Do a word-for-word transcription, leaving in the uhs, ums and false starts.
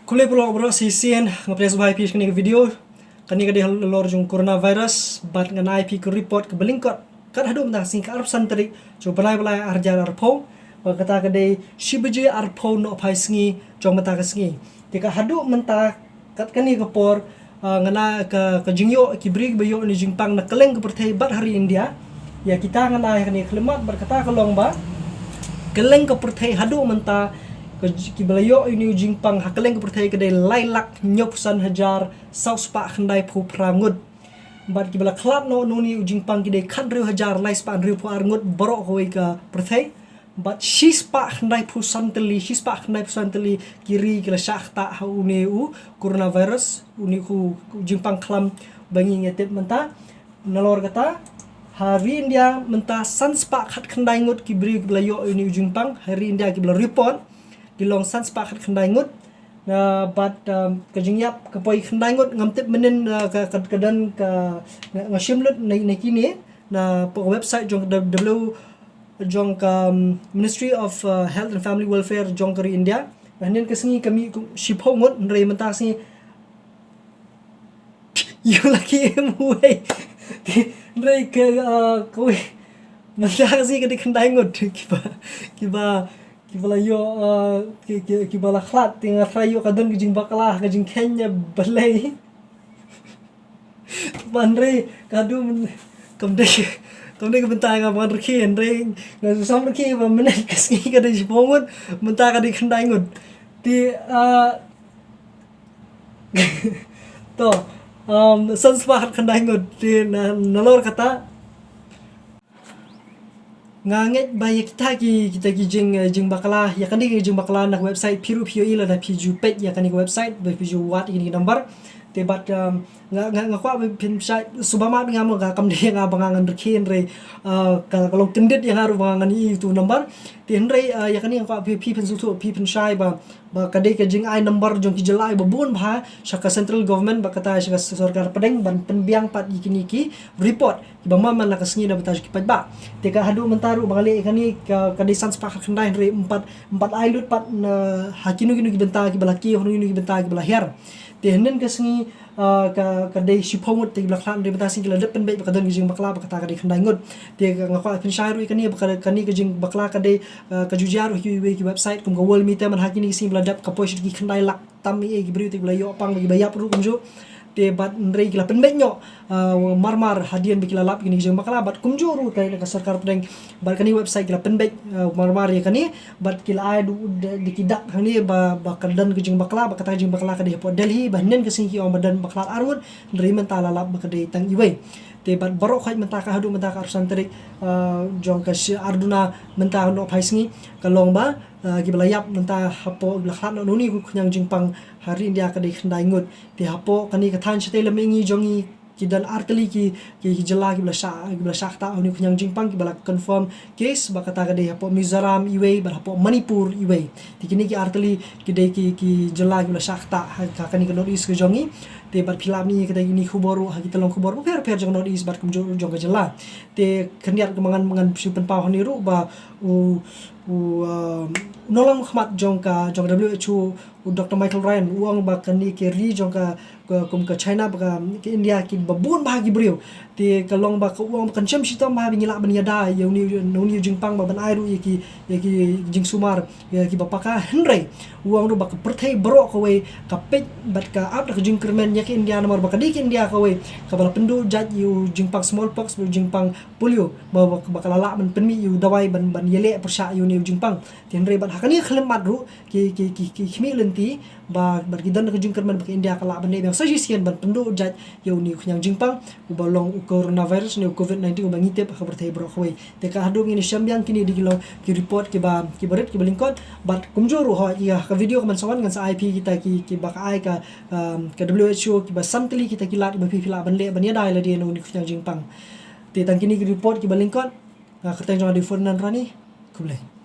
Khublei paralok baroh shisien, nga pdiang sngewbha ïa phi sha kane ka video. Kane ka dei halor jong coronavirus, bad ngan ai phi ka report kaba lyngkot kat haduh mynta ka sngi ka arphew san tarik jong u bnai ba lai arhajar arphew. Bad kata ka dei shi baje arphew nohphai sngi jong mynta ka sngi. Te kat haduh mynta kat kane ka por, ah, ngan ai ka, ka jingïoh ki briew kiba ïoh ïa une u jingpang na kylleng ka pyrthei bad ha ri India. Ïa kita ngan ai ha kane ka khyllipmat bad kata ka long ba kylleng ka pyrthei haduh mynta ka j-, kiba la ïoh ïa une u jingpang ha kylleng ka pyrthei ka dei lai lak hynñiewphew san hajar saw spah khyndaiphew phra ngut. Bad kiba la khlad noh na une u jingpang ki dei khathynriew hajar lai spah hynriewphew ar ngut baroh kawei ka pyrthei. Bad shi spah khyndaiphew san tylli, shi spah khyndaiphew san tylli ki ri ki la shah ktah ha une u coronavirus, une u jingpang khlam ba ngi ïa tip mynta. Nalor kata, ha ri India mynta san spah khatkhyndai ngut ki briew kiba la ïoh ïa une u jingpang, ha ri India kiba la report ki long san spah khatkhyndai ngut. Na bad, um, ka jingïap ka poi khyndai ngut, ngam tip mynnin, uh, ka, ka, ka don ka, nga, nga shim lut na, na kine, na ka website jong ka W, jong ka, um, Ministry of, uh, Health and Family Welfare jong ka ri India. Na hynnin ka sngi ka mih kum shiphew ngut, hynrei mynta ka sngi ïoh la ki im uwei. Hynrei ka, uh, kawei mynta ka sngi ka dei khyndai ngut kiba, kiba, kiba la ïoh, uh, ki, ki, kiba la khlad. Te nga tharai ïoh ka don ka jingbakla, ka jingkheiñ ïa balei. Hynrei ka dei, kam dei, kam dei ka bynta nga ban rkhie, hynrei nga sam rkhie ba mynnin ka sngi ka dei shiphew ngut, mynta ka dei khyndai ngut. Te, ah, to, um, san spah khatkhyndai ngut. Te na, nalor kata, nga ngeit ba ïa kita ki, kita ki jing, eh, jingbakla, ïa kane ka jingbakla na ka website phi ruh phi ïohi lada phi ju peit ïa kane ka website, ba phi ju wad ïa kane ka number. Te bad, um, nga, nga, nga kwah ba phin shai, suba ma nga mo, nga kam dei nga ba nga ngan rkhie, hynrei, uh, ka, ka long kyndit ïa nga ruh ba nga ngan ïohi ïa utu u number. Te hynrei, uh, ïa kane nga kwah phi, phi phin sngewthuh, phi phin shai ba, ba ka dei ka jingai number jong ki jylla ba bun bha sha ka central government, ba kata sha ka sorkar pdeng ban pynbiang pat ïa kine ki report kiba man man la ka sngi na bynta ki paidbah. Te kat haduh mynta ruh ba nga leh ïa kane ka, ka dei san spah khatkhyndai, hynrei ym pat, ym pat ai lut pat na ha kino kino ki bynta kiba la kiew, ha kino kino ki bynta kiba la hiar. Te hynnin ka sngi, ah, ka, ka dei shiphew ngut te kiba la khlad, hynrei mynta ka sngi ki la dep pynbeit ba ka don ka jingbakla ba kata ka dei khyndai ngut. Te nga kwah phin shai ruh ïa kane ba ka, kane ka jingbakla ka dei, ah, ka ju jia ruh ha kiwei kiwei ki website kum ka World Meter, man ha kine ki sngi ba la dep ka poi sha ki khyndai lak tam ïa ki briew te kiba la ïoh pang, kiba ïap ruh kumjuh. Te bad hynrei ki la pynbeit noh, ah, marmar hadien ba ki la lap ïa kane ka jingbakla, bad kumjuh ruh ka, ka sorkar pdeng bad kane ka website ki la pynbeit, ah, marmar ïa kane, bad ki la ai da, da, da ki dak hangne ba, ba ka don ka jingbakla, ba kata ka jingbakla ka dei hapoh Delhi, ba hynnin ka sngi ki ong ba don ba khlad ar ngut, hynrei mynta la lap ba ka dei tang iwei. Te bad baroh khoit mynta kat haduh mynta ka arphew san tarik, ah, jong ka shi arduna mynta nohphai sngi, ka long ba, ah, kiba la ïap mynta hapoh, kiba la khlad noh na une u khñiang jingpang ha ri India ka dei khyndai ngut. Te hapoh kane ka thaiñ shatei lam mihngi jong ngi ki don ar tylli ki, ki, ki jylla kiba la shah, kiba la shah ktah ha une u khñiang jingpang kiba la confirm case, ba kata ka dei hapoh Mizoram iwei bad hapoh Manipur iwei. Te kine ki ar tylli ki dei ki, ki jylla kiba la shah ktah ha, ha kane ka North East ka jong ngi. Te bad phi lah ban ïohi ïa kita kine ki khubor ruh ha ki tyllong khubor bapher bapher jong ka North East bad kumjuh jong ka jylla. Te khyndiat kaba ngan, ngan shu pynpaw hangne ruh ba u, u, um, u nonglang khmat jong ka, jong ka W H O, u Doctor Michael Ryan, u ong ba kane ki ri jong ka, ka, kum ka China bad ka, ka India kiba bun bha ki briew. Te ka long ba ka, u ong ba kan shem shitom bha ba ngi lah ban ïada ïa une, une u jingpang bad ban ai ruh ïa ki, ïa ki jingsumar ïa kiba paka, hynrei u ong ruh ba ka pyrthei baroh kawei ka peit bad ka ap da ka jingkyrmen ïa ka India namar ba ka dei ka India kawei kaba la pynduh jait ïa u jingpang smallpox bad u jingpang polio, ba, ba, ba ka la lah ban pynmih ïa u dawai ban, ban ïaleh pyrshah ïa une u jingpang. Te hynrei bad ha kane ka khyllipmat ruh ki, ki, ki, ki khmih lynti ba, bad ki don ka jingkyrmen ba ka India ka lah ban leh biang sa shisien ban pynduh jait ïa une u khñiang jingpang uba long u coronavirus ne u covid nineteen uba ngi tip ha ka pyrthei baroh kawei. Te kat haduh ngin ïa shem biang, kine dei ki long ki report kiba, kiba rit kiba lyngkot. Bad kumjuh ruh, hooid, ïa ka video ka ban sa wan ngan sa ai phi kita ki, kiba ka ai ka, um, ka W H O, kiba san tylli kita ki lad kiba phi, phi lah ban leh ban ïada ïa lade na une u khñiang jingpang. Te tang kine ki report kiba lyngkot. Nga kyrteng jong nga dei Ferdinand Rani. Khublei.